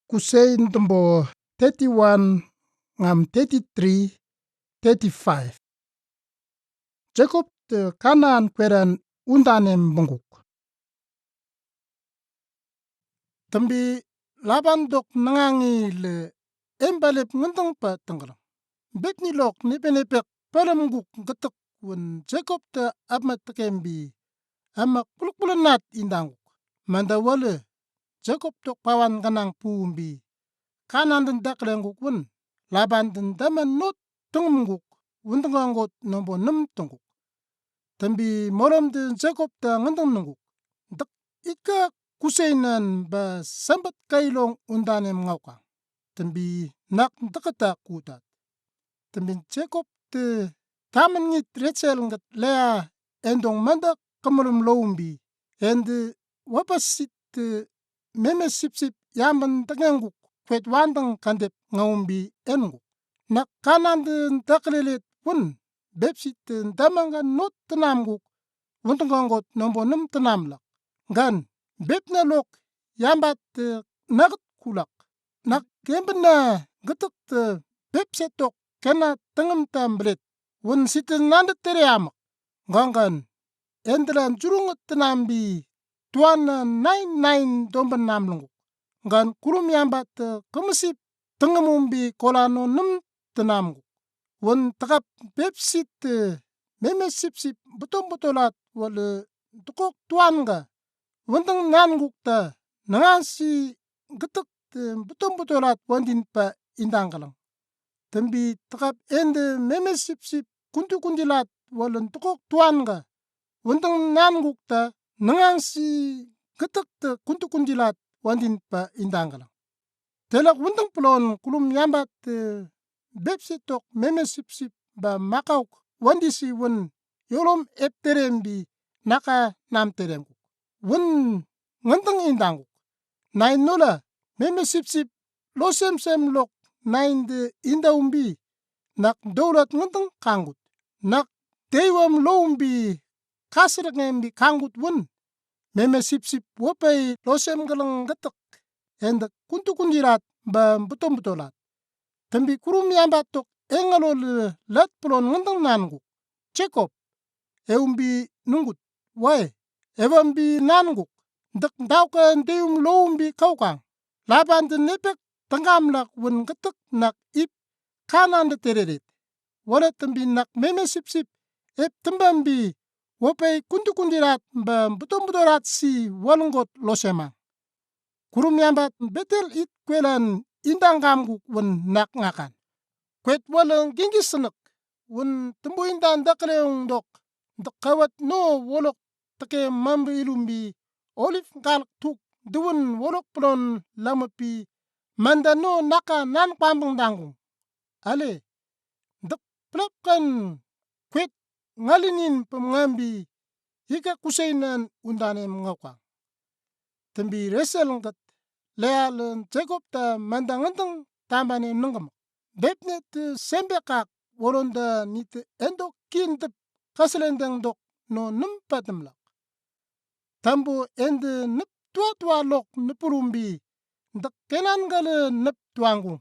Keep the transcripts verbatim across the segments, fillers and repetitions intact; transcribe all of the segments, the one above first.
Kusei Ntambo thirty-one ngam thirty-three, thirty-five. Jakob te Kanan kweran undanem bungkuk. Tømbi Laban dok nang ngi le en balep ngandang pa tangkalang. Bepnilok nepenepek palamkuk gøtøk wun Jakob te apma takem bi, ama kuluk pulunat indangkuk. Manda wale Jakob dok pawan kanang pumbi, Kanan den daklengkuk wun, Laban den dama not tangmkuk, wundang angot nonbo nam tangkuk. Tømbi molom te Jakob te ngandang nangkuk. Døk ika kuseinan ba sambat kailong undanem ngaokang. Tømbi nak døkata kutat. Tømbi Jakob te taman ngit Rachel ngat Lea endong manda kamalum loumbi, ende wapasit te meme sipsip yamban dagengkuk kwet wandang kandep ngaumbi engkuk. Nak Kanan te daklelet wun, bepsit te damanga not tanamkuk, wundang angot nonbo nam tanamlak. Gan bepnalok yambat te nagat kulak. Nak kembena gøtøk te bepsetok kena tangam tamblet. Wun site nanda tere amak. Gangan endelan jurung tanambi tuana nain nain domban namlangkuk. Gan kurum yambat te kamasip tangamumbi kolano nam tanamkuk. Wun takap bepsit te meme sipsip butom butolat wale tukok tuanga wundang nankuk ta nangansi gøtøk te butom butolat wandin pa indang kalang. Tømbi takap ende meme sipsip kunti kuntilat wale tukok tuanga wundang nankuk ta nangansi gøtøk te kunti kuntilat wandin pa indang kalang. Telak wundang pulon kurum yambat te bepsetok meme sipsip ba makaok wandisi wun yolom ep terembi naka nam teremkuk. Wun ngandang indangkuk. Nain nola meme sipsip losemsemlok nain de indaumbi nak dolat ngandang kangut. Nak dewam loumbi kasrak ngembi kangut wun. Meme sipsip wapei losem galang gøtøk ende kunti kuntilat ba butom butolat. Tømbi kurum yambat tok engalol lat pulon ngandang nankuk. Jakob, eumbi nungut, wai, ewambi nankuk, døk dauka deum loumbi kaokang. Laban te nepek tangamlak wun gøtøk nak ip Kanan te tereret. Wale tømbi nak meme sipsip ep tembambi wapei kunti kuntilat ba butom butolat si walngot losemang. Kurum yambat Betel it kwelan indang kamkuk wun nak ngakan. Kwet wale ginggi senøk wun tembu indan dakleung dok døk kawat no wolok teke mambe ilumbi Olive galak tuk dewun wolok pulon lamøpi manda no naka nan kwambang dangkung. Ale døk pelep kan kwet ngalinin pemngambi ika kuseinan undanem ngaokang. Tømbi Rachel ngat Lea le Jakob ta manda ngandang tamane nangkam. Bepne te sembekak wolonda nite endok kindep kaselendeng dok no nam patemlak. Tambo ende nep tua tua lok nepurumbi døk Kenan gale nep tuangkung.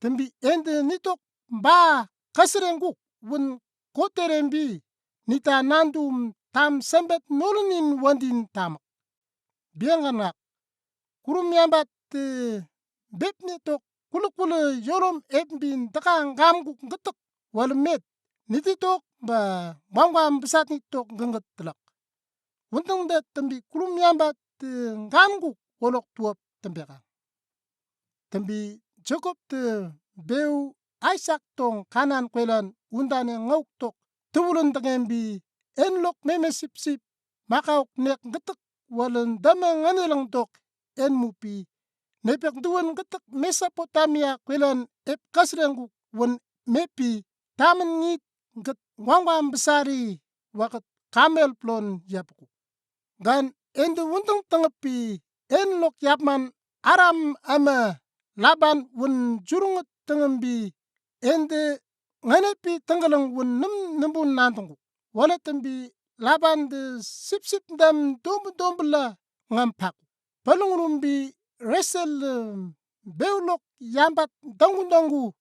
Tømbi ende nitok ba kaserengkuk wun koterembi nita nandum tam sembet nolinin wandin tamak. Biang anak kurum yambat te bepne tok kule kule yolom epbin daka ngamkuk gøtøk wale met niti tok ba bangwam besat nitok gengget telak. Wundang de tømbi kurum yambat te ngamkuk wolok tuap tembekang. Tømbi Jakob te beu Isak tong Kanan kwelan undane ngauk tok tewulen tengembi en lok meme sipsip makaok nek gøtøk walen dame nganelang dok en mupi nepek duwen gøtøk Mesopotamia kwelan ep kaserengkuk wun mepi tamen ngit gøt wangwam besari wakøt kamel pulon yapkuk. Gan ende wundang tengeppi en lok yapman Aram ame Laban wun jurung tengembi ende nganepi tengkeleng wun nem nembun nantengkuk. Wale tømbi Laban de sipsip ndam dombe dombe la ngam pak. Palungrumbi Rachel le beolok yambat dangkun dangku,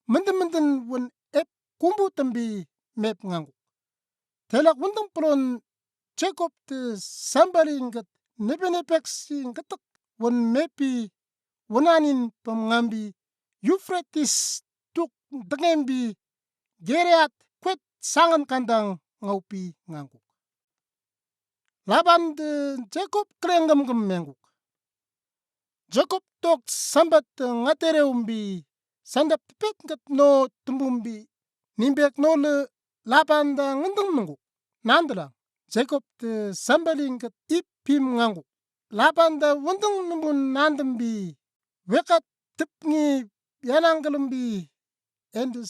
mindin mindin wun ep kumbu tambi mep ngangkuk. Telak wundang pulon Jakob-tü sambali ngit nepe nepeksi ngitük wun meppi wunanin pemngambi Euphrates tuk deken bi Gilead kwet sangan kantang ngaopi ngangkuk. Laban-tü Jakob kelen kemkem mengkuk. Jakob tok sambat ngatereu bi sandap tepet ngit no tumbum bi nimbek nole Laban-tü ngindang nungkuk. Nandalang Jakob-tü sambali ngit ip pim ngangkuk. Laban-tü wundang numun nandam bi wekat tip ngi yanang kelem bi ende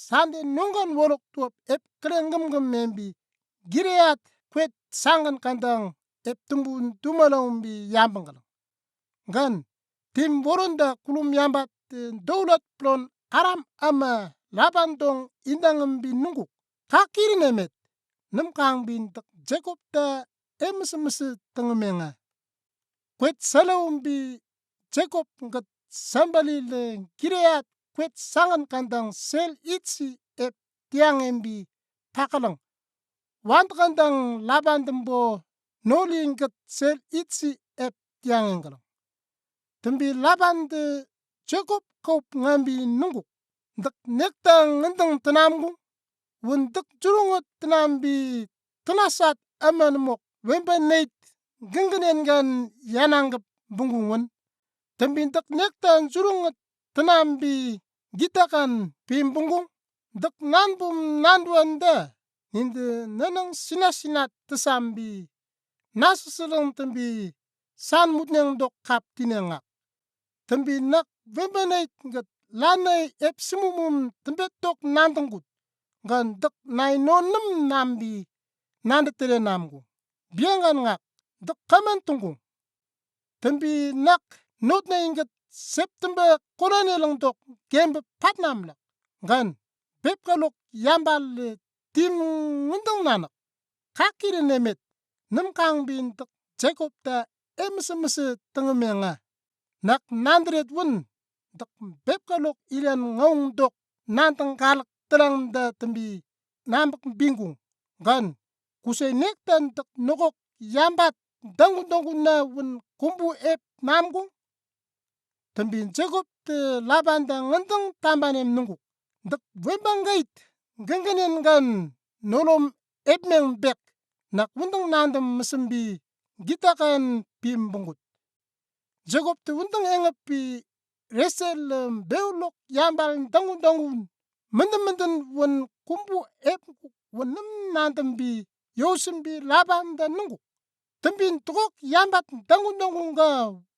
sande nungkan wolok tuap ep kelen kemkem membi Gilead kwet sangan kantang ep tumbun tumalong bi yambang kalang. Gan tim woronda kulum yambat, eh, dolat pulon Aram ama Laban dong indangem bi nungkuk. Kakiri nemet. Nemkang bi ndik Jakob-tü emese mese tengeme nga. Kwet salom bi Jakob ngit sambali le Gilead kwet sangan kantang sel itsi ep tiang embi pakalang. Wand kantang Laban dembo noli ngit sel itsi ep tiang engkalang. Tembi Laban-tü Jakob kaop ngambi nungkuk. Ndik nekta ngindang tenamkung. Wun ndik jurunge tenam bi tenasat aman mok wemba neit gengkenen kan yanang kep bungkung wun. Tembi ndik nekta jurunge tenam bi gitakan pim bungkung. Ndik nanbum nanduan da ninde nenang sina sina tesam bi na seseleng tembi san mutneng dok kap tinengak. Tembi nak wemba neit ngit lanei ep simumum tembe tok nandang kut. Ngan ndik nai nonem nam bi nande tele namkung. Biang kan ngak ndik kaman tungkung. Tembi nak notnei ngit September kolane lang dok gembe patnam lak. Ngan bebkalok yambal le tim ngindang nanak. Kakire nemet. Nemkang bi ndik Jakob-tü emese mese tengeme nga. Nak nanderet wun ndik bebkalok ilan ngaung dok nandang kalak telang da tembi namak bingkung. Ngan kusei nekta ndik nokok yambat dangkun dangkun na wun kumbu ep namkung. Tembi Jakob-tü Laban-tü ngindang tambanem nungkuk. Ndik wemba ngait gengkenen kan nolom ep meng bek. Nak wundang nandam mesem bi gitakan pim bungkut. Jakob-tü wundang engep bi Resel lem beolok yambal dangkun dangkun. Menden menden wun kumbu ep wun nem nandam bi yosem bi Laban-tü nungkuk. Tembi ntukok yambat dangkun dangkun ka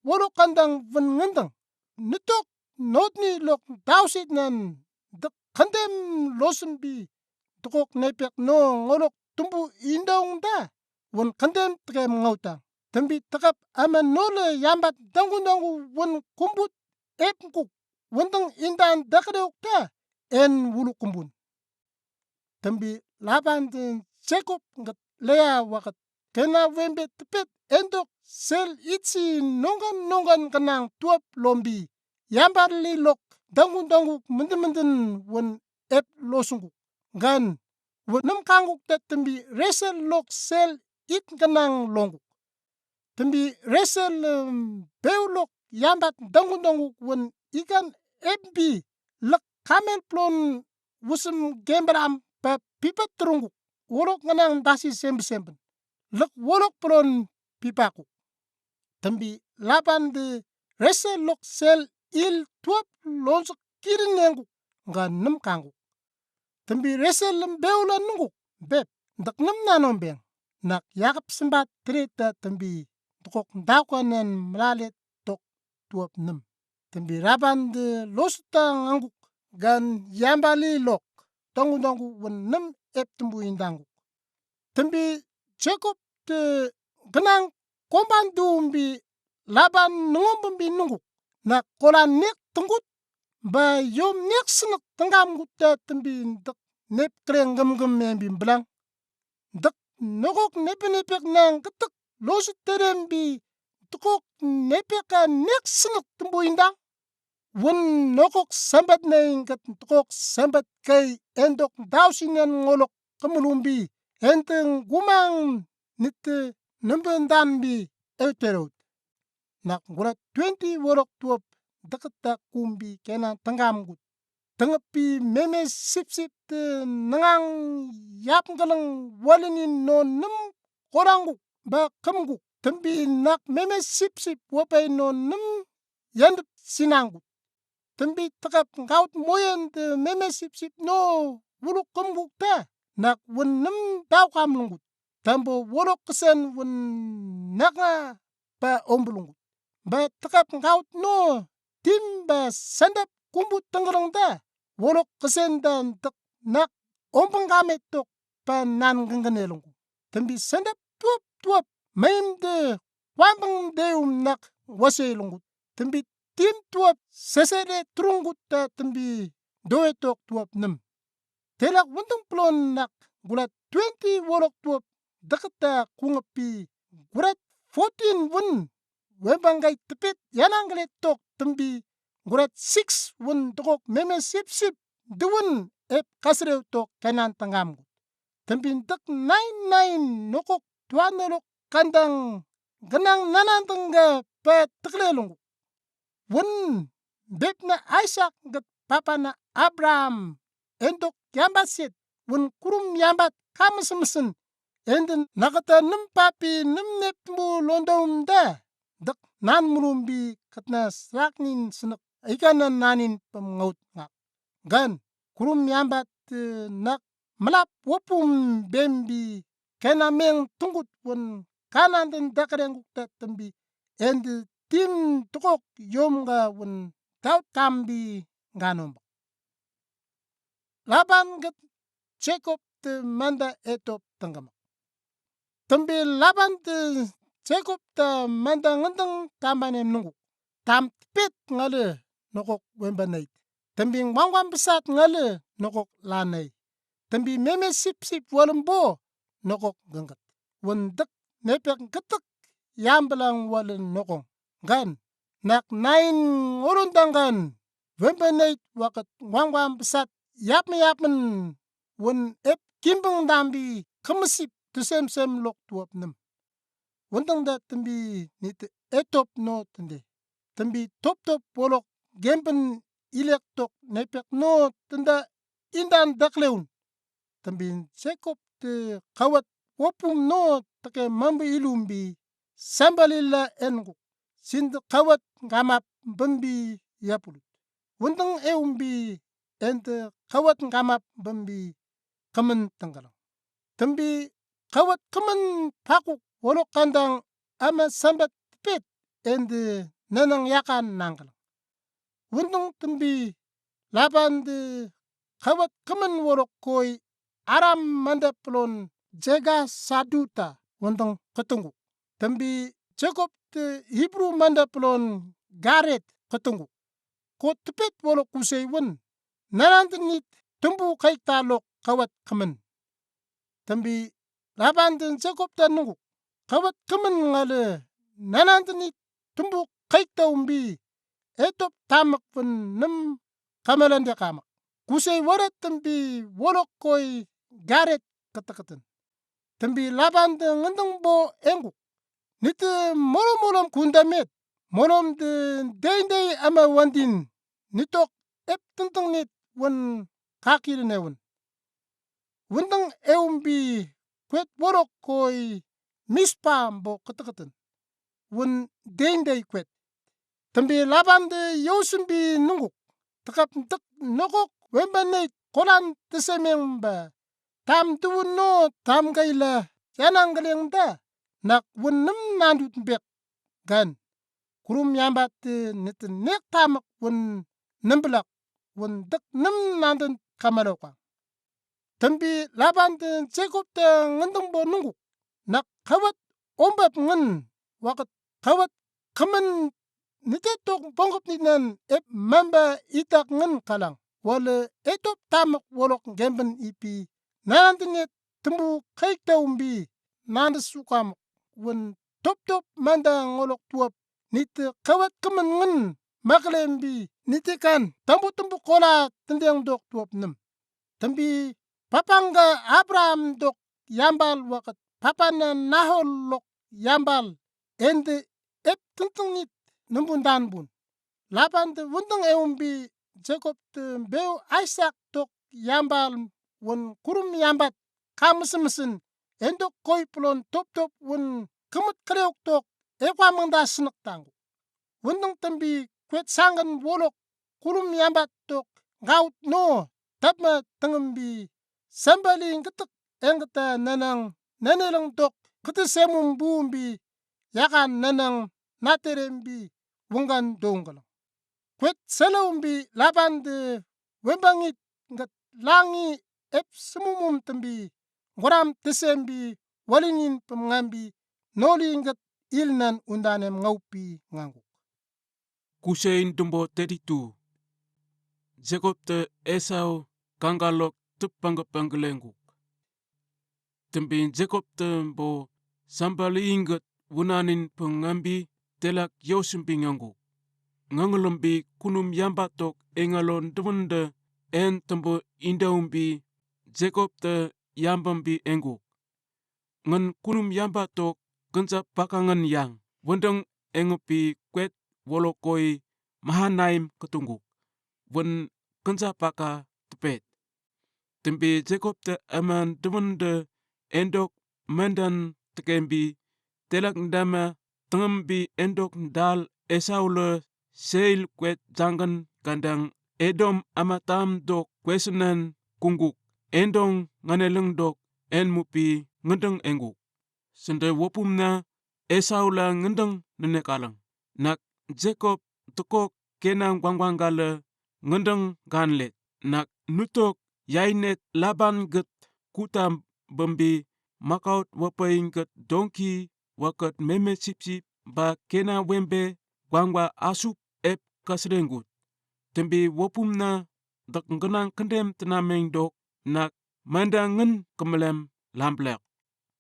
wolok kantang wun ngindang. Nitok notni lok dausit nan ndik kendem losem bi ntukok nepek no ngolok tumbu indong da wun kendem tekem ngautang. Tembi tekap aman nole yambat dangkun dangkun wun kumbut ep kuk wundang indan dakdeok da en wuluk kumbun. Tembi Laban-tü Jakob ngit Lea waket kena wembe tepet endok sel itsi nongkan nongkan kenang tuap lombi yambat li lok dangkun dangkuk menden menden wun ep losungkuk. Ngan wun nemkangkuk da tembi Resel lok sel it kenang longkuk. Tembi Resel lem beolok yambat dangkun dangkuk wun ikan ep bi lek kamel pulon wusem gemberam pa pipa terungkuk wolok ngenang dasi sembe semben. Lek wolok pulon pipakuk. Tembi Laban-tü Resel lok sel il tuap lonsek kirin nengkuk ngan nemkangkuk. Tembi Resel lem beola nungkuk beb ndik nem nanom beng. Nak yakap sembat tret da tembi ntukok daukanen melalet tok tuap nem. Tembi Laban-tü losuta ngangkuk gan yambali lok dangkun dangkuk wun nem ep tumbu indangkuk. Tembi Jakob-tü genang komban dumbi Laban nungombembi nungkuk. Nak kolan nek tengkut ba yom nek senek tengkam kut da tembi ndik nep keleng gemgem membi belang. Ndik nokok nepe nepek nang ketek losu terembi ntukok nepek ka nek senek tumbu indang. wun nokok Sambät nei gät tokok Sambät kei en dok daw sinan ngolok kemulumbi, ende gumang nitte nembendambi euterot. Nak gulat twenty wolok tuöp deket ta kumbi kena tengkam gut. Tengeppi meme sipsip te nengang yap ngeleng walenin no nem korang guk ba kem guk. Tembi nak meme sipsip wapei no nem yandep sinang gut. Tembi tekap ngaut moyen te meme sipsip no wuluk kem guk ta, nak wun nem daw kam lung gut. Tambo wolok kesen wun nak nga ba ombulung gut. Ba tekap ngaut no tim ba sendap kumbut tengeleng ta, wolok kesen dan tek nak ombeng kame tok ba nan genggen elung gut. Tembi sendap tuöp tuöp meim de kwambeng deum nak wase elung gut. Tembi tim tuöp sesere turung gut ta tembi doe tok tuöp nem. Telak wundeng pelon nak gulat twenty wolok tuöp deket ta kungeppi gulat fourteen wun wembang gai tepet yanang gele tok tembi gulat six wun tokok meme sipsip dewun ep kasereu tok kenan tengkam gut. Tembi dek nine nine nokok tuan olok kandang genang nanan tengga pa tekele lung gut. Wun bep na Aisak gät papa na Abraham endok yambat set, wun kurum yambat kamesen mesen, ende nakata nem papi nem nep mu londom da, dek nan mulumbi ketna srak nin senek ikan na nanin pem ngaut ngak. Gan, kurum yambat, eh, nak melap wopum bembi kena meng tunggut wun kanan den dakereng guk ta tembi ende tim tokok yom ga wun daut kambi ganom bak. Laban gät Jakob te manda etop tengkemak. Tembi Laban te Jakob ta manda ngenteng kambanem nungkuk. Tam tepet ngale nokok wemba neit. Tembi ngwangwam besat ngale nokok lanei. Tembi meme sipsip walem bo nokok gengket. Wun dek nepek getek yambelang walen nokong. Gan, nak nain ngolon danggan wemba neit waket ngwangwam besat yapme yapmen wun ep kimbeng dambi kemesip tesemsem lok tuap nem. Wundang da tembi nit etop no tende. Tembi toptop wolok gemben ilek tok nepek no tenda indan dakleun. Tembi Jakob te kawat wopum no teke mambu ilumbi sambal ila en guk. Sinde kawat ngamap bembi yapulut. Wundang eumbi ende kawat ngamap bembi kemen tengkelang. Tembi kawat kemen pakuk wolok kandang ama sambat tepet ende nenang yakan nangkelang. Wundang tembi Laban de kawat kemen wolok koi Aram manda pelon Jega Saduta wundang ketengkuk. Tembi Jakob de Hibru manda pelon Garet ketengkuk. Ko tepet wolok kusei wun, nanan denit tembu kaikta lok kawat kemen. Tembi Laban den Jakob ta nungkuk. Kawat kemen ngale nanan denit tembu kaikta umbi etop tamak wun nem kamalan dekamak. Kusei wara tembi wolok koi Garet keteketen. Tembi Laban de ngenteng bo engkuk. Nite molom molom kundamet. Molom de deindei ama wandin. Nitok ep tenteng nit wun kakil newun. Wundang eumbi kwet wolok koi Mispa bo keteketen. Wun deindei kwet. Tembi Laban de yosembi nungkuk. Tekap ntek nokok wemba neit kolan tesemeng ba. Tam duwun no tam gaila yanang geleng da. Nak wun nem nandut bek gan. Kurum yambat de nit nek tamak wun nem belak wun dek nem nanden kamalo kwang. Tembi Laban de Jakob ta ngenteng bo nungkuk. Nak kawat ombap ngen waket kawat kemen nite tok bongkep nitnan ep mamba itak ngen kalang. Wale etop tamak wolok gemben ipi. Nanan denit tembu kaikta umbi. Nande sukamak wun toptop manda ngolok tuap nite kawat kemen ngen meklembi nitikan tambu tambu kola tendeng dok tuöpnam. Tambi papangga Abraham dok yambal wakët papanne Nahor lok yambal ende ep tengteng nit nembun danbun. Laban de wendang eumbi Jakob de bew Aisak dok yambal won kurum yambat kamesen-mesen endok koi pulon top-top won kemut keleok dok ekwa mengda senek tanggu. Wendang tambi kwet sanggen wolok kurum yambat dok ngaut no dapme tengembi sambali ngetek engkete nenang nenelang dok kete semum bumbi yakan nenang naterembi wengkan dongkelang. Kwet seleumbi Laban de wembang it nget langi ep semumum tambi ngoram tesembi walinin pemngambi noli nget ilnen undanem ngaupi ngangkuk. Kusein dembo thirty-two. Jakob te Esau kanggalok tep pangge panggelengkuk. Tambi Jakob te bo sambali inget wunanin pemngambi telak yosembi ngangkuk. Ngangelembi kunum yambat dok engalon demende en tembo indaumbi Jakob te yambambi engkuk. Ngen kunum yambat dok kensa pakangen yang, wendang engepi kwet wolok koi Mahanaim ketungkuk. Wen kensa paka tepet. Tambi Jakob te eman demende endok mendan tekembi telak ndama tengembi endok ndal Esau le Seil kwet janggen kandang Edom amatam dok kwesenen kungkuk endong nganeleng dok en mupi ngedeng engkuk. Sende wopum na Esau la ngedeng nene kalang. Nak Jakob tekok kenang gwangwang gale ngedeng ganlet. Nak nutok yainet Laban get kutam bembi makaut wapei get dongki waket meme sipsip ba kena wembe gwangwa asup ep kaselenggut. Tambi wopum na dak ngenang kendem tenameng dok nak manda ngen kemelem lamblek.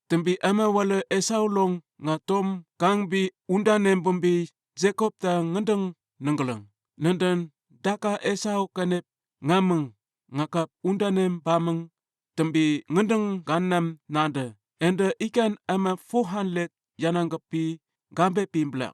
Tambi ema wale Esau long ngatom kangbi undanem bembi Jakob ta ngedeng nengkeleng. Nenden daka Esau kanep ngameng ngakap undanem bameng tambi ngedeng ganam nande. Ende ikan ema fohanlet yanang kepi gambe pimblak.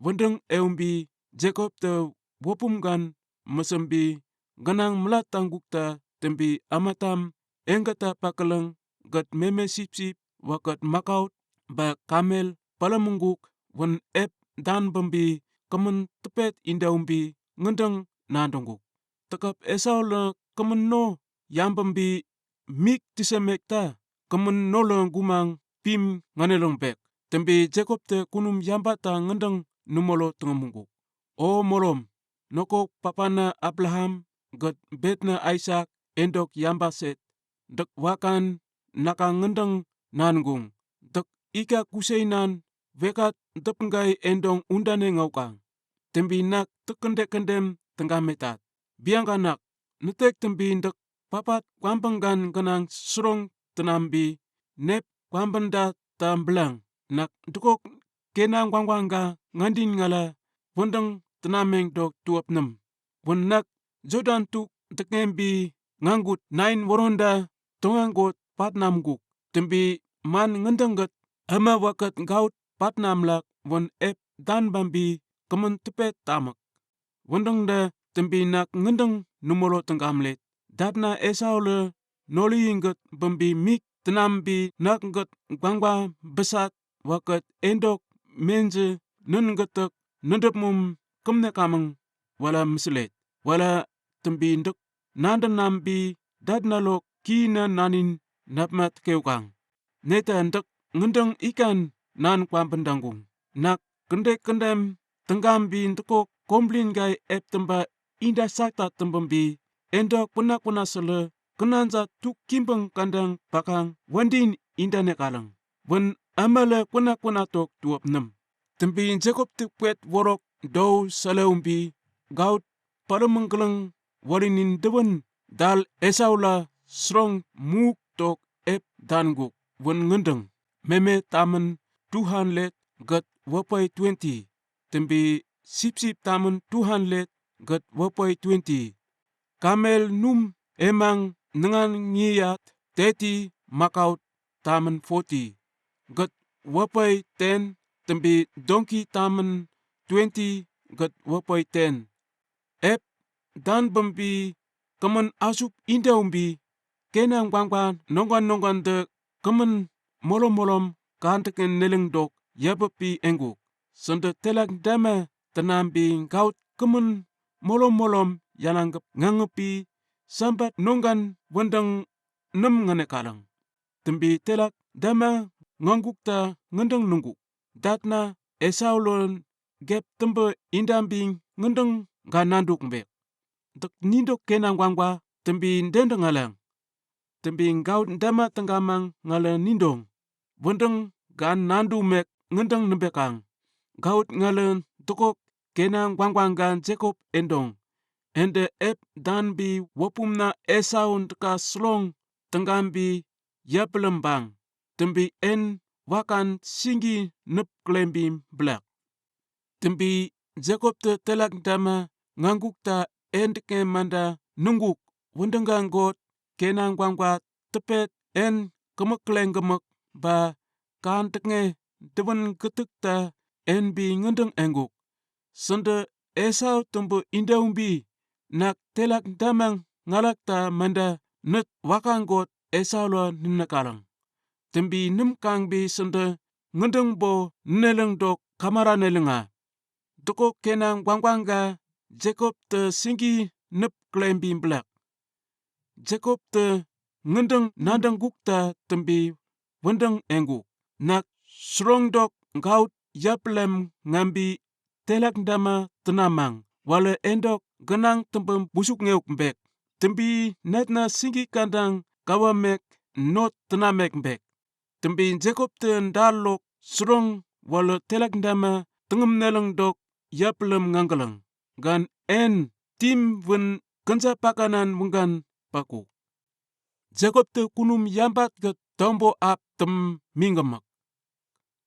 Wendeng eumbi Jakob te wopum gan mesembi ngenang melat tangkuk ta tambi amatam engketa pakeleng get meme sipsip waket makaut ba kamel palemengkuk wen ep dan bembi kemen tepet indaumbi ngedeng nandengkuk. Tekap Esau le kemen no yambembi mik tisemek ta kemen no le gumang pim nganeleng bek. Tambi Jakob te kunum yambat ta ngedeng numolo tengemengkuk. O molom, nokok papana Abraham get betna Aisak endok yambaset dek wakan naka ngedeng nanggung dek ika kuseinan wekat depenggai endong undane ngaukang. Tambi nak tekende kendem tengga metat. Biang kanak netek tambi dek papat kwambenggan kenang serong tenambi nep kwambenda tamblang nak dekok kenang gwangwang ga ngandin ngala wendeng tenameng dok tuap nem. Wen nak Jordan tuk dekem bi nganggut nain woronda tonganggot patnam guk. Tambi man ngedeng get ema waket gaut patnam lak wen ep dan bambi kemen tepet tamek. Wendeng de tambi nak ngedeng numolo tenggamlet. Datna Esau le noli inget bambi mik tenambi nak inget gwangwa besat waket endok menje nen ingetek nendep mum kemne kameng wala meselet wala tambi ndek nande nambi datna lok kine nanin napmat keukang. Neta ndek ngedeng ikan nan kwamben dangkung. Nak kende kendem tenggambi ndekok komblin gai ep temba inda sakta tembembi endok kwena kwena sele kenanza tuk kimbeng kandang pakang wendin inda ne kaleng. Wen amale kwena kwena tok tuap nem. Tambi Jakob tepwet worok dou saleumbi gaut palemengkeleng walinin dewen dal Esau la serong muk tok ep dan guk wen ngedeng meme tamen two hundred get wapai twenty. Tambi sipsip tamün two hundred gät wapoi twenty. Kamel num emang nüngan ngiat thirty, makaot tamün forty gät wapoi ten, tømbi dongki tamün twenty gät wapoi ten. Ep dan bambi kemon asup indaumbi, kena ngwangwa nonggan nonggan de kemon molom molom kanteken neling dok yapappi enguk. Sende telak deme tenambi ngaot kemon molom molom yanangkep ngangeppi sambat nonggan wendang nem ngene kalang. Tømbi telak deme ngangkukta ngedang nungkuk. Datna Esau lon gep tømbe indambi ngedang ga nanduk mbek. Dek nindok kena ngwangwa tømbi ndendang ngalang. Tømbi ngaot deme tenggamang ngale nindong. Wendang ga nandu mek ngedang nembekang. Ngaot ngale dekok kena ngwangwa ga Jakob endong. Ende ep danbi wapumna Esau ndeka selong tenggambi yapelem bang. Tømbi en wakan singgi nep kelembi belak. Tømbi Jakob te telak deme ngangkukta en deke manda nungkuk wendang ga ngot kena ngwangwa tepet en kemek keleng kemek ba kanteke dewen getekta enbi ngedang enguk. Sende Esau tømbe indaumbi nak telak deme ngalakta manda net wakan ngot Esau lo nene kalang. Tømbi nem kangbi sende ngedang bo neleng dok kamara nelenga. Dekok kena ngwangwa ga Jakob te singgi nep kelembi belak. Jakob te ngedang nandang kukta tømbi wendang enguk. Nak selong dok ngaot yapelem ngambi telak deme tenamang. Wale endok genang tømbe busuk ngeuk mbek. Tømbi netna singgi kandang kawa mek not tenamek mbek. Tømbi Jakob te ndalok selong wale telak deme tengem neleng dok yapelem ngangeleng. Gan en tim wen kenja pakanan wenggan pakuk. Jakob te kunum yambat ke tombo ap tem mingemek.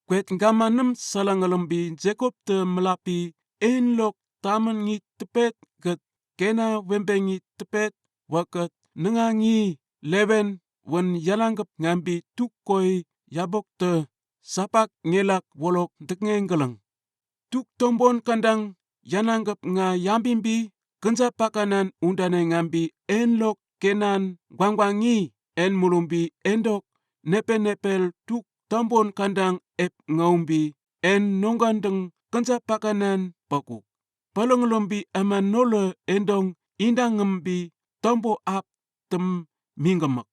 Kwet ngama nem salang ngelembi Jakob te melappi en lok tamen ngi tepet ke kena wembe ngi tepet waket nenga ngi lewen wen yalangkep ngambi tuk koi yabok te sapak ngelak wolok deknge ngeleng. Tuk tombon kandang yanangkep nga yambimbi kenja pakanan undane ngambi en lok kenan gwangwang ngi en mulumbi endok nepe nepel tuk tombon kandang ep ngaumbi en nonggandeng kenja pakanan pakuk. Paleng lumbi ema nole endong indangembi tombo ap tem mingemek.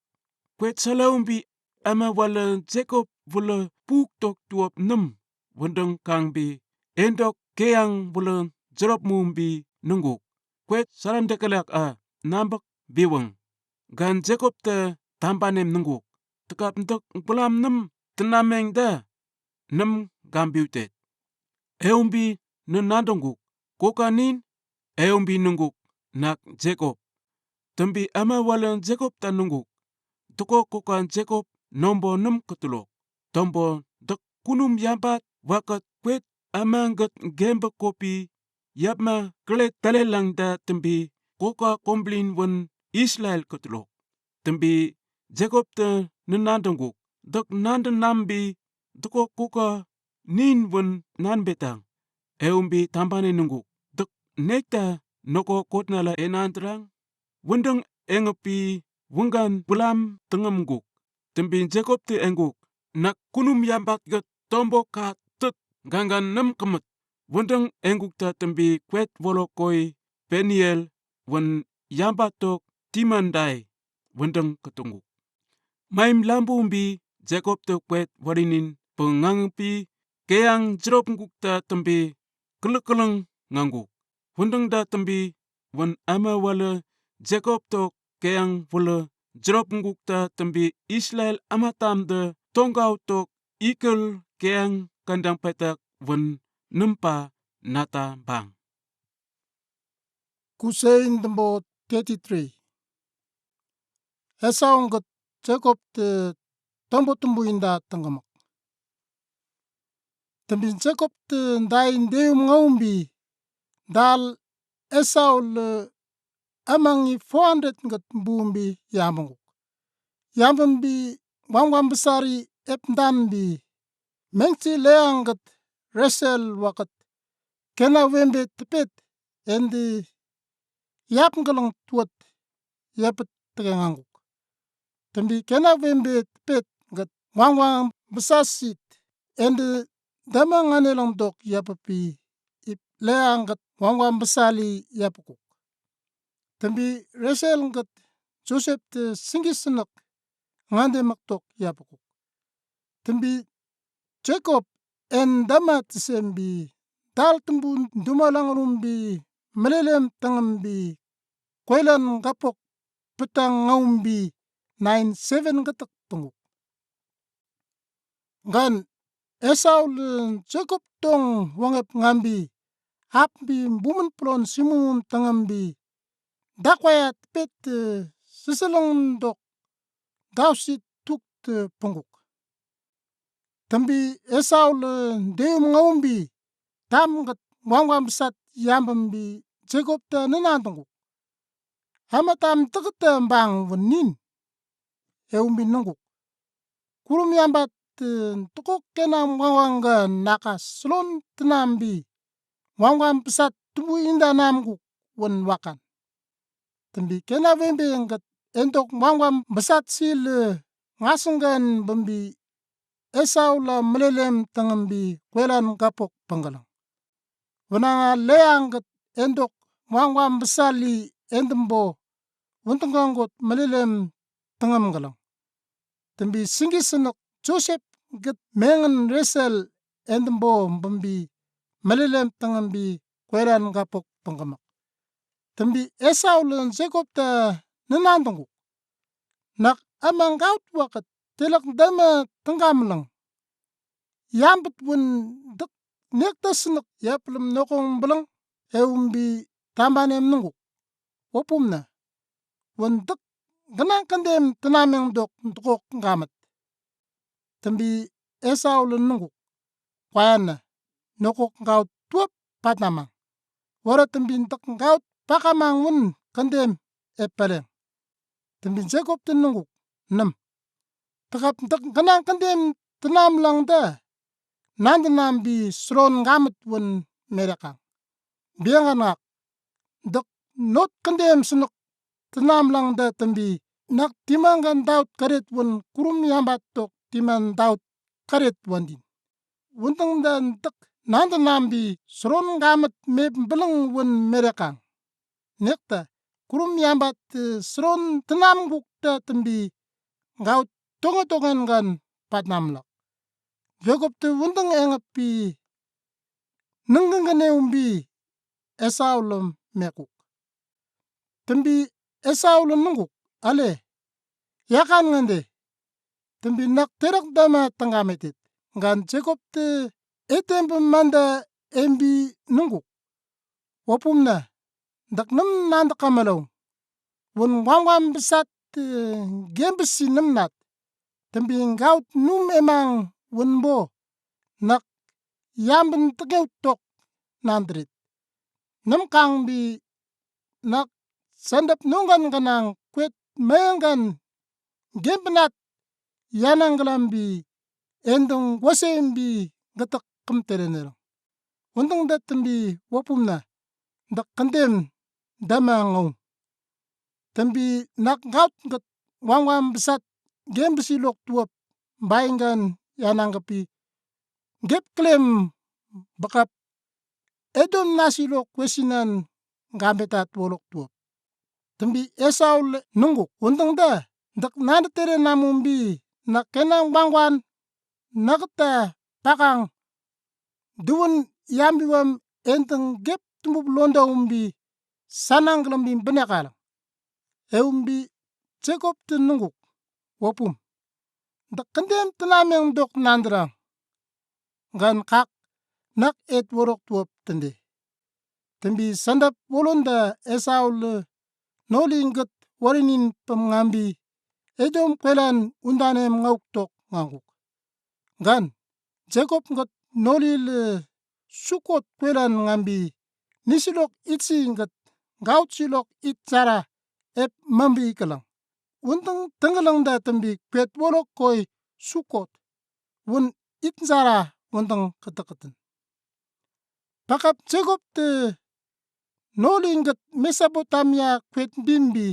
Kwet salaumbi ema wale Jakob wule puk tok tuop nem wendeng kangbi endok keyang wule jerop mumbi nungkuk. Kwet salam dekelak a nambek biweng. Gan Jakob te tambanem nungkuk. Tekap ndek ngbelam nem tenameng da nem gambiu tet. Eumbi ne nandongkuk, koka nin, eumbi nungkuk, nak Jakob. Tembi ema wale Jakob ta nungkuk. Teko koka Jakob nombo nem ketulok. Tombo dek kunum yambat waket kwet ema nget gembe kopi yapma kele tele langda tembi koka komblin wen Israel ketulok. Tembi Jakob te ne nandongkuk. Dek nande nambi teko koka nin wen nan betang. Eumbi tambane nungkuk. Dek nekta noko kotnala enan terang. Wendeng engepi wenggan belam tengem ngkuk. Tembi Jakob te engkuk. Nak kunum yambat ke tombo ka tet gangan nem kemet. Wendeng engkuk ta tembi kwet wolok koi Peniel wen yambat tok timandai wendeng ketungkuk. Maim lambumbi Jakob te kwet walinin pengangpi keyang jerop ngkuk ta tembi kelek-keleng ngangkuk. Wendeng da tembi wen ema wale Jakob tok keyang wale jerop ngkuk ta tembi Israel ema tam de tonggau tok ikel keyang kandang petak wen nempa nata bang. Kusein tembo thirty-three. Esau nget Jakob te tombo tembu inda tengkemek. Tembi Jakob te ndai ndeum ngaumbi dal Esau la amang i four hundred gët bumbi yambungkuk. Yambumbi wamkwam besari epdanbi, mengsi leang gët Resel wakët kena wembe tepet ende yapngküleng tuwat yepet tekengangkuk. Tømbi kena wembe tepet gët wamkwam besa sit ende dama nganelang dok yapepi ip leang gët wamkwam besali yapekuk. Tømbi Resel gët Josep te singki sinøk ngande maktok yapekuk. Tømbi Jakob en dama tesembi dal tømbu duma lang rumbi melelem tangam bi kwelan kapok petang ngaumbi nine seven gëtøk tunguk. Ngan Esau le Jakob tong wangep ngambi apbi bumen pulon simum tangambi dakwaya tepet, eh, sisilong dok dausi tuk te punguk. Tømbi Esau le deum ngaumbi tam gët wamkwam besat yambambi Jakob te nena tunguk. Hama tam tëgët te mbang wun nin. Eumbi nunguk. Kurum yambat, eh, tukuk kena wangkwam ga naka sulon tenambi wamkwam besat tubu inda namkuk wun wakan. Tømbi kena wembe gët endok wamkwam besat sil, eh, ngasenggan bambi Esau la melelem tangambi kwelan kapok pangkalang. Wunanga leang gët endok wamkwam besali endembo wuntung kangkut melelem tangam kalang. Tømbi singki sinøk Josep gët mengen Resel endembo bambi melelem tangambi kwelan kapok pangkamak. Tømbi Esau le Jakob te nena tunguk. Nak amang gaut wakët telak dama tengkam lang. Yambet wun dëk nekta sinøk yapelem nokong belang eumbi tambanem nunguk. Wapum na. Wun dëk genang kendem tenameng dok tukuk ngamet. Tømbi Esau le nunguk. Kwayan na. Nokok ngaut tuwap patnamang. Wara tømbi dëk ngaut pakamang wun kendem epaleng. Tømbi Jakob te nunguk. Nem. Tëgap dëk genang kendem tenam lang da. Nanda nambi sulon ngamet wun merekang. Biang anak. Dëk not kendem sinøk tenam lang da tømbi. Nak timan gan daut karet wun kurum yambat tok timan daut karet wandin. Wuntung dan dëk nanda nambi sulon ngamet mep beleng wun merekang. Nekta kurum yambat, eh, sulon tenam kukta tømbi ngaut tonge tongen gan patnam lak. Jakob te wuntung engepi nengkeng kene umbi Esau lem mekuk. Tømbi Esau le nunguk, ale. Yakan ngande. Tømbi nak terak dama tangga metet. Ngan Jakob te etem pe manda embi nunguk. Wapum na. Dëk nem nanda kamalong. Wun wamkwam besat, eh, gem besi nem nat. Tømbi ngaut num emang wun bo. Nak yamben tegeu tok nandrit. Nem kangbi nak sandap nunggan genang kwet menggan gem benat yanang gelambi endung wasembi gëtëk kem terenerang. Wuntung da tømbi wapum na dëk kendem dama ngau. Tømbi nak ngaut gët wamkwam besat gem besi lok tuwap bainggan yanang kepi gep kelem bekap Edom nasi lok wesinan gambetat wolok tuwap. Tømbi Esau le nunguk wuntung da dëk nanda tere namumbi nak kenang wangwan nakta pakang duwun yambi wam enteng gep tumbup londa umbi sanang kelembi benekalang. Eumbi Jakob te nunguk wapum. Dëk kendem tenameng dok nandrang. Ngan kak nak et worok tuwap tende. Tømbi sandap wolonda Esau le noli gët warinin pem ngambi Edom kwelan undanem ngauk tok nganguk. Ngan Jakob gët noli le Sukot kwelan ngambi nisilok itsi gët gaotsilok it sara ep mambi kalang. Wundang tanggalang da tambi kwet wolok koi Sukot wun it sara wundang katakatün. Pakap Jakob te noli gët Mesopotamia kwet bimbi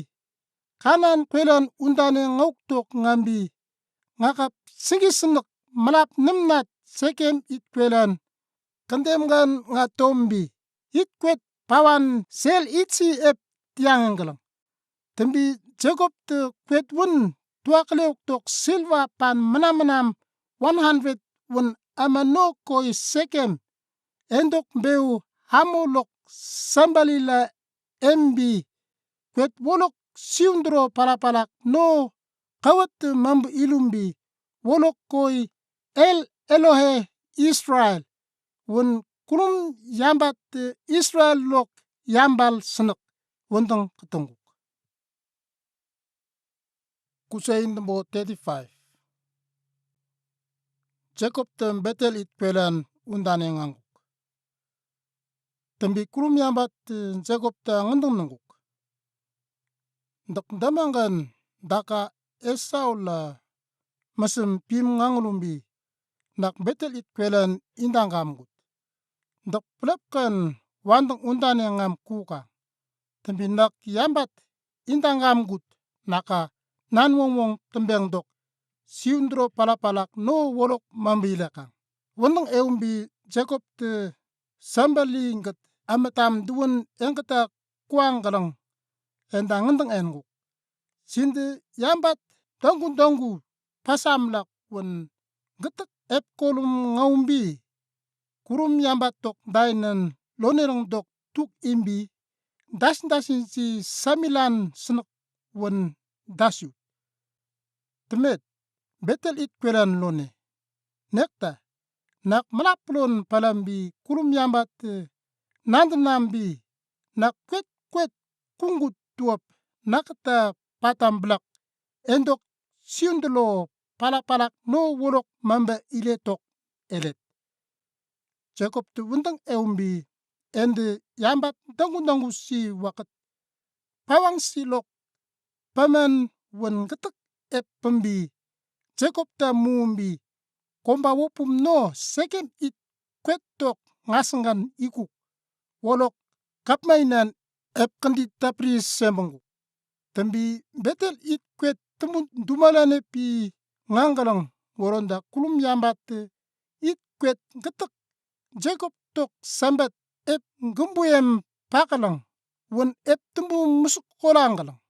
Kanan kwelan undane ngauk tok ngambi ngakap singi sinuk malap nümnat Sekem it kwelan kandem gan nga tombi it kwet pawan sel itsi ep tiang engkalang. Tambi Jakob te kwet wun tuakleok tok silva pan manam manam one hundred wun amano koi Sekem endok beu Hamor lok Sambali la embi kwet wolok siundro palapalak no kawat mambu ilumbi wolok koi El Elohe Israel wun kulum yambat Israel lok yambal sinuk wundang katunguk. Kusei number thirty-five. Jakob te Betel it kwelan undane nganguk. Tambi kulum yambat Jakob te ngandang nanguk. Dak damangan daka Esau la masam pim nganglumbi nak Betel it kwelan indang kamgut. Dak pelap kan wandang undane ngam kuka. Tambi nak yambat indang kamgut naka nan wongwong tembeng dok siundro palapalak no wolok mambi lekang. Wandang eumbi Jakob te Sambali gët amatam duwun engkata kuang kalang endang ngandang enguk. Sinde yambat danggu danggu pasamlak wun gëtëk ep kolum ngaumbi kulum yambat tok dainan lonelang dok tuk imbi dasin dasin si samilan sinuk wun dasiu. Temet Betel it kwelan lone. Nekta nak malap lon palambi kulum yambat nandnambi nak kwet kwet kungut tuap nakta patam blak endok siundlo palapalak no wolok mamba ile tok elet. Jakob te wundang eumbi ende yambat danggu danggu si wakat pawang silok paman wun gëtëk ep pembi Jakob te mumbi komba wopum no Sekem it kwet tok ngasanggan ikuk wolok kapmainan ep kandi tapri sembenguk. Tambi Betel it kwet tembun dumalane pi ngangkalang woronda kulum yambat it kwet gëtëk Jakob tok sambat ep gembuyem pakalang wun ep tembu musuk kolangkalang.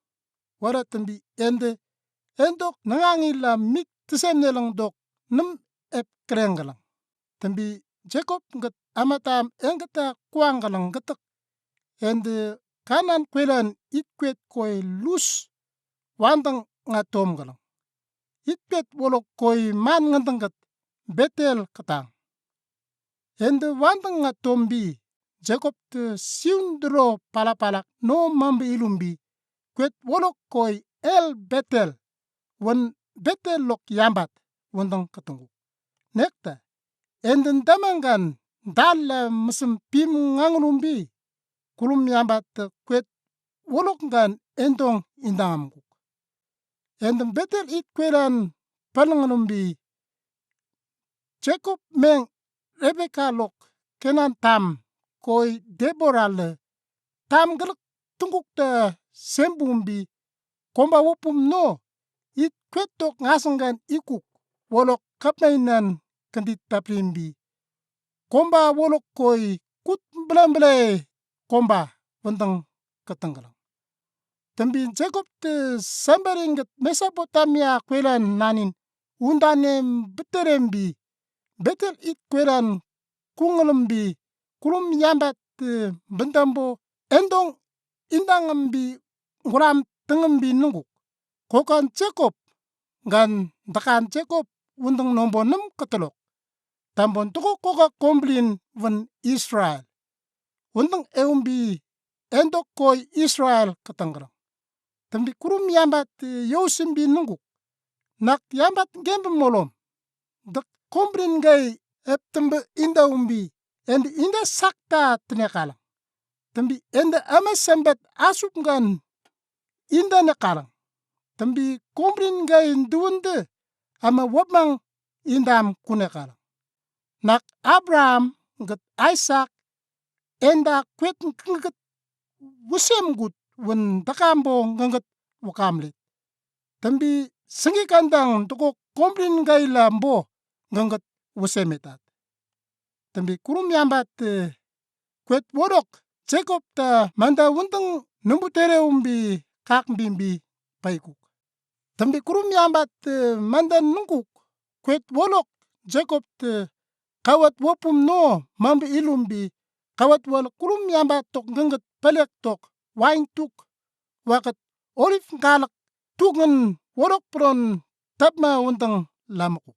Wara tambi ende endok nangangi la mik tesemnelang dok nem ep kelengkalang. Tambi Jakob gët amatam engkata kuangkalang gëtëk ende Kanan kwelan it kwet koi Lus wandang nga tomkalang. It kwet wolok koi man ngandang gët Betel katang. Ende wandang nga tombi Jakob te siundro palapalak no mambi ilumbi kwet wolok koi El Betel wun Betel lok yambat wundang katunguk. Nekta ende damangan dal la mesem pim nganglumbi kulum yambat te kwet wolok ngan endong indang amguk. Ende Betel it kwelan palanglumbi Jakob meng Rebeka lok Kenan tam koi Debora le tam gëlëk tungkuk te sembumbi komba wopum no it kwet tok ngasanggan ikuk wolok kapmainan kandi taplimbi komba wolok koi kut belambele komba wundang katangkalang. Tambi Jakob te sambaring gët Mesopotamia kwelan nanin undanem beterembi Betel it kwelan kunglumbi kulum yambat te bendambo endong indangambi ngulam tengembi nungkuk. Kokan Jakob ngan dakan Jakob wundang nombo nem ketelok. Tambon toko koka komblin wun Israel. Wundang eumbi endok koi Israel katangkalang. Tambi kulum yambat yosimbi nungkuk. Nak yambat gembe molom. Dek komblin gai ep tembe indaumbi ende inda sakta tenekalang. Tümbi ende ame sembet asup gan indan ekkalang. Tümbi komrin gay duwunde ame wöpmang indam kun ekkalang. Nak Abraham gət Aisak enda kwet ngangit wusem gud wun takambo ngangit wakamlet. Tümbi singgi kandang tukok komrin gayla mbo ngangit wusem etat. Tümbi kurum yambat, eh, kwet wölok Jakob ta manda wundang numbu tere umbi kak bimbi paikuk. Tümbi kurum yambat, eh, manda nungkuk kwet wölok Jakob ta kawat wöpum no mambi ilumbi kawat wölok kurum yambat tok ngangit palek tok wain tuk wakët olib ngalak tuknen wölok pron tapma wundang lamukuk.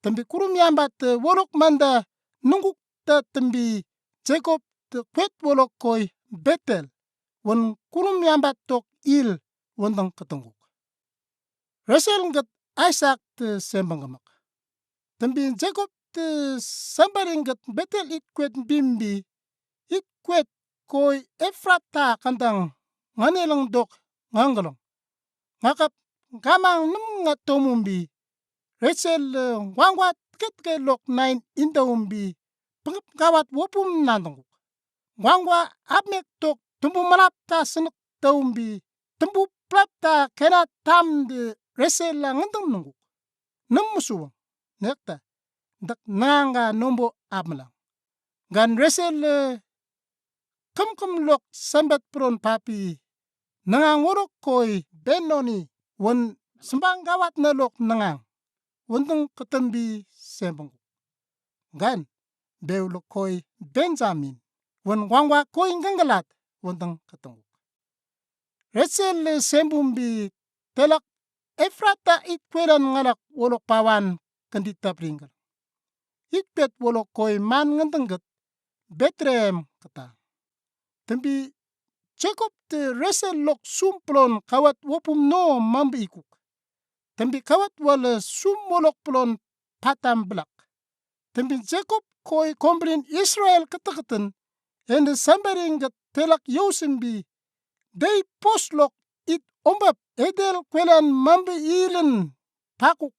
Tümbi kurum yambat, eh, wölok manda nungkuk ta tümbi Jakob ta kwet wölok koi Betel wun kurum yambat tok il wundang katangkuk. Resel gët Aisak ta sembang kamak. Tümbi Jakob ta sembering gët Betel it kwet bimbi it kwet koi Efrata kandang nganelang dok ngangalang. Ngakap kamang nem ngatomumbi Resel, eh, wangwa tiket ke lok nain indaumbi pangap kawat wöpum nandangkuk. Wangwa apmek tok tumbu malap ta sinik taumbi tumbu plap ta kena tamde Resel la ngandang nungkuk. Nem musuwang nekta dak nangangga nombo apmelang. Gan Resel, eh, kamkam lok sembet pron papi nangang wölok koi Benoni wun sembang kawat na lok nangang wundang katangbi sembangkuk. Gan bew lok koi Benjamin wun wangwa koi nganggalat wundang katangkuk. Resel sembumbi telak Efrata it kwelan ngalak wölok pawan kandi tapring kal. It kwet wölok koi man ngandang gët Betlehem kata. Tümbi Jakob ta Resel lok sum pron kawat wöpum no mambi ikuk. Tümbi kawat wale sum wölok pron patam blak. Tümbi Jakob koi komrin Israel katakatan ende sembering gët telak yosimbi dey pos lok it ombap edel kwelan mambi ilen pakuk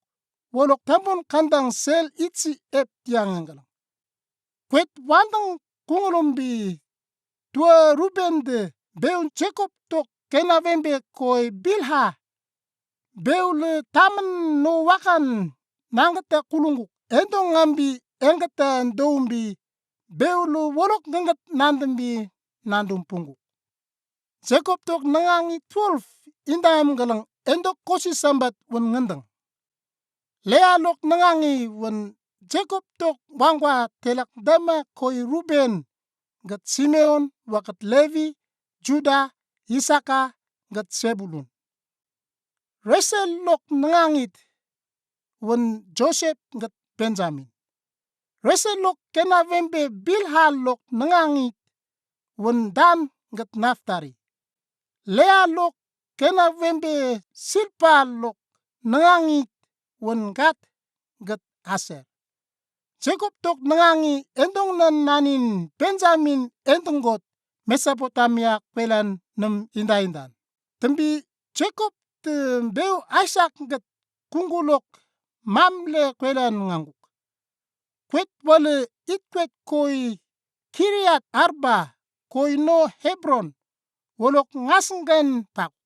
wölok tambon kandang sel itsi ep tiang nganggalang. Kwet wandang kungulumbi tua Ruben de bew Jakob tok kena wembe koi Bilha bew le tamen no wakan nangkata kulungkuk endong ngambi engkata ndoumbi bew le wölok ngangit nandambi nandum pungkuk. Jakob tok nangangi twelve indam galang endok kosi sambat wun ngandang. Lea lok nangangi wun Jakob tok wangwa telak dama koi Ruben gët Simeon wakët Levi, Juda, Isaka gët Sebulun. Resel lok nangangit wun Josep gët Benjamin. Resel lok kena wembe Bilha lok nangangit wun Dan gët Naftali. Lea lok kena wembe Silpa lok nangangit wun Gad gët Aser. Jakob tok nangangi endong nan nanin Benjamin endong got Mesopotamia kwelan nem inda indan. Tümbi Jakob te bew Aisak gët kunggu lok Mamle kwelan ngangkuk. Kwet wale it kwet koi Kiriat Arba koi no Hebron wölok ngasnggan pakuk.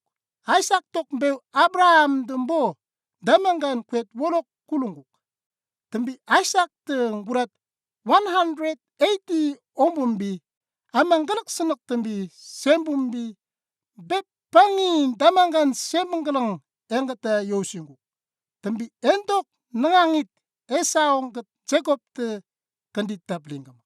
Aisak tok bew Abraham dembo damanggan kwet wölok kulungkuk. Tümbi Aisak te ngurat one hundred eighty ombumbi amang galak sinik tümbi sembumbi bep pangi damanggan sembang galang engkata yosingkuk. Tümbi endok nangangit Esau gët Jakob te kandi taplingkam.